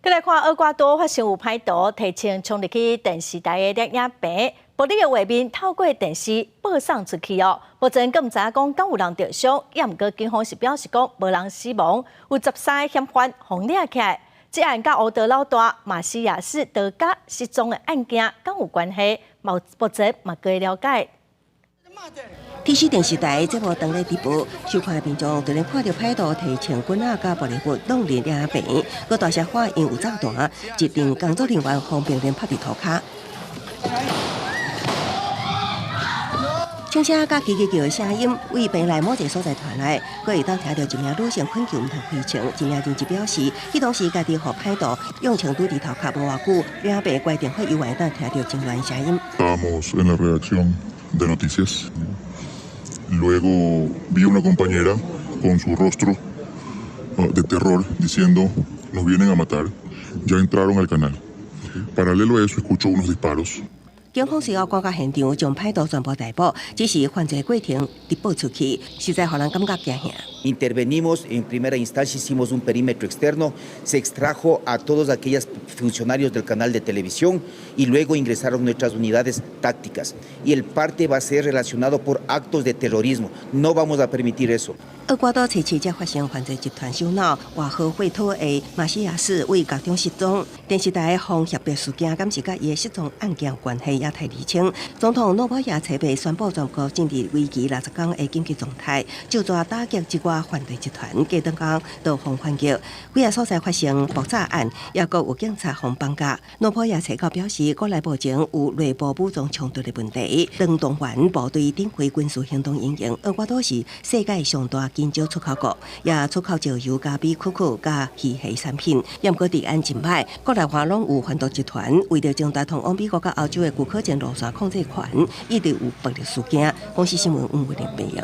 閣來看厄瓜多發生有歹徒提槍衝入去電視台的攝影棚，暴力的畫面透過電視播送出去哦。目前閣毋知影講敢有人著傷，也毋過警方是表示講無人死亡，有13個嫌犯予掠起來。這案佮烏道老大馬西亞斯德加失蹤的案件敢有關係？目前嘛閣咧了解。天視電視台節目當咧直播，收看的民眾突然看著歹徒提槍棍仔佮玻璃物弄入攝影棚，閣大聲喊𪜶有炸彈，一陣工作人員予兵連拍佇塗跤。槍聲佮吱吱叫的聲音，對棚內某一個所在傳來，閣會當聽著一名女性懇求毋通開槍。一名人質表示，彼當時家己予歹徒用槍拄佇頭殼無偌久，攝影棚關電話猶會當聽著真亂聲音。 Estábamos en la redacción de noticias. Luego vi una compañera con su rostro de terror diciendo: "Nos vienen a matar, ya entraron al canal". Paralelo a eso, escucho unos disparos. 警方隨後趕到現場，將歹徒全部逮捕，只是犯罪過程直播出去，實在予人感覺驚嚇。 Intervenimos en primera instancia, hicimos un perímetro externo, se extrajo a todos aquellos funcionarios del canal de televisión y luego ingresaron nuestras unidades tácticas. Y el parte va a ser relacionado por actos de terrorismo. No vamos a permitir eso. 厄瓜多初七才發生犯罪集團首腦外號血托的馬西亞斯佇獄中失蹤，電視台予脅迫事件，敢是佮伊的失蹤案件有關係，也待釐清。總統諾博亞初八宣布全國進入為期60天的緊急狀態，就抓打擊這寡犯罪集團，過兩工就予反擊。幾个所在發生爆炸案，也閣有警察予綁架。諾博亞初九表示，國內目前有內部武裝衝突的問題，當動員部隊展開軍事行動因應。厄瓜多是世界上大金蕉出口國，也出口石油、咖啡、可可佮魚蝦產品。毋過治安真歹，國內外攏有販毒集團為著爭奪通往美國佮歐洲的古可徑路線控制權，一直有暴力事件。公視新聞吳偉玲編譯。